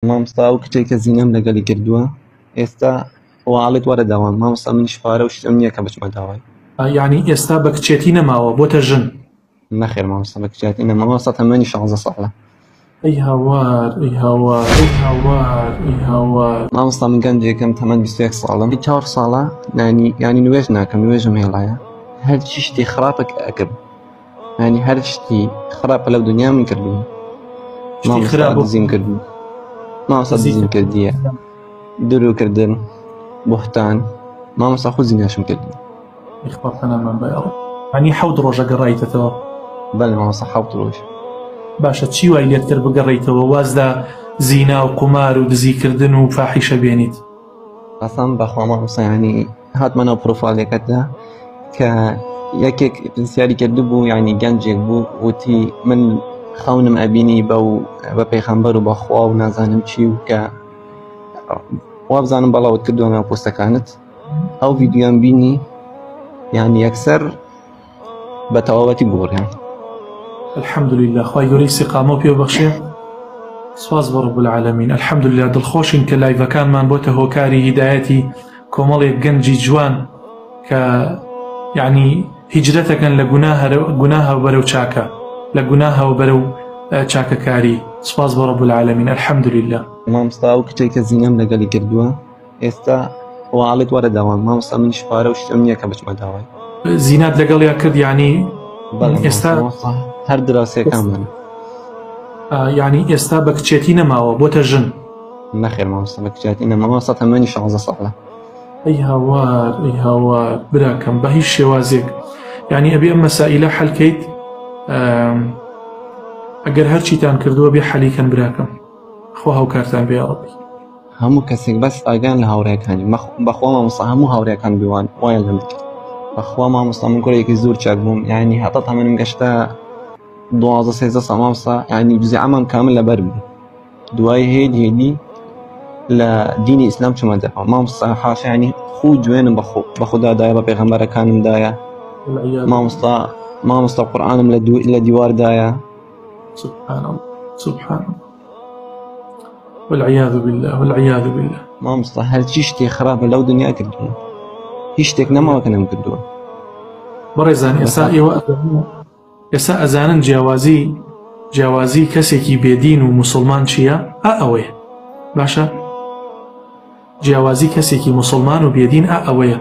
مامۆستا ئەو کچەی کە زینەم لەگەڵی کردووە ئێستا واڵێت وەرە داوام مامۆستا منیش پارە و شتم نییە کە بچمە داوای. یانی ئێستا بە کچێتی نەماوە بۆتە ژن؟ نەخێر مامۆستا بە کچێتی نەماوە مامۆستا تەمەنی 16 ساڵە. ئەی هاوار ئەی هاوار ئەی هاوار ئەی هاوار. مامۆستا من گەنجێکم تەمەن 21 ساڵم چوار ساڵە نانی یانی نوێژ ناکەم نوێژم هێڵایە هەرچی شتی خراپە کە ئەکەم ینی هەر شتی خراپە لەو دنیا من کردووە شتی خراپ دزیم کردو مامۆستا دزیم کردیە درۆکردن بوهتان مامۆستا خۆ زیناشم کردی خوا پەنامان بە یاڕەب. یانی حەوت ڕۆژە گەڕایتەتەوە؟ بەلێ مامۆستا حەوت ڕۆژ. باشە چی وای لێت کرد بگەڕێیتەوە واز لە زینا و قومار و دزی کردن و فاحیشە بێنیت؟ قەسەم بەخوا مامۆستا یانی هاتمە ناو پرۆفایلەکەتدا کە یەکێک پرسیاری کردبوو یعنی گەنجێک بوو وتی من خەونم ئەبینی بە و بە پێغەمبەر و بەخوا و نازانم چی و کە وابزانم بەڵاوت کردووە ناو پۆستەکانت ئەو ڤیدیۆم بینی یان یەکسەر بە تەواوەتی گۆڕیان. الحمدللە خوای گەورە ئیستیقامەو پێ ببەخشێ سوپاس بۆ رب العالمین الحمدللە دڵخۆشین کە لایڤەکانمان بۆتە هۆکاری هیدایەتی کۆمەڵێک گەنجی جوان کە یعنی هیجرەتەکەن لە گوناهەوە بەرەو چاکە لە گوناهەوە بەرەو چاکەکاری سوپاس بۆ رب العالمین الحمدللە. مامۆستا ئەو کچەی کە زینەم لەگەڵی کردووە ئێستا واڵێت وەرە داوام مامۆستا منیش پارە و شتم نییە کە بچمە داوای. زینات لەگەڵیا کرد یعنی ئێستا هەر دراوسێکانمان یعنی ئێستا بە کچێتی نەماوە بۆتە ژن؟ نەخێر مامۆستا بە کچێتی نەماوە مامۆستا تەمەنی 16 ساڵە. ئەی هاوار ئەی هاوار براکەم بە هیچ شێوازێک یعنی ئەبێ ئەم مەسائیلە حەلکەیت ئەگەر هەرچیتان کردووە بێ حەلیکەن براکەم خوا هاوکارتان بێ یاڕەبی. هەموو کەسێک بەس ئاگان لە هاوڕێکانی بەخوا مامۆستا هەموو هاوڕێکان بوان وایان لەم کرد بەخوا مامۆستا من کوڕێکی زۆر چاک بووم یعنی هەتا تەمەنم گەشتە 12 13 ساڵ مامۆستا یعنی جزء عەمم کامل لەبەر بوو دوای هێدی هێدی لە دینی ئیسلام چوومە دەرەوە مامۆستا حاشا یعنی خو جوێنم بەخۆ بە خوددا دایە بە پێغەمبەرەکانم دایە مامۆستا مامۆستا قورئانم لە دیواردایە سبحان الله سبحان الله والعیاذ بالله والعیاذ بالله. مامۆستا هەرچی شتێ خراپە لەو دنیا کردووە هیچ شتێک نەماوە کە نەمکردووە. بەڕێزان ئێستا ئێوە ئێستا ئەزانن جیاوازی جیاوازی کەسێکی بێدین و موسڵمان چییە؟ ئا ئەوەیە باشە جیاوازی کەسێکی موسڵمان و بێدین ئا ئەوەیە.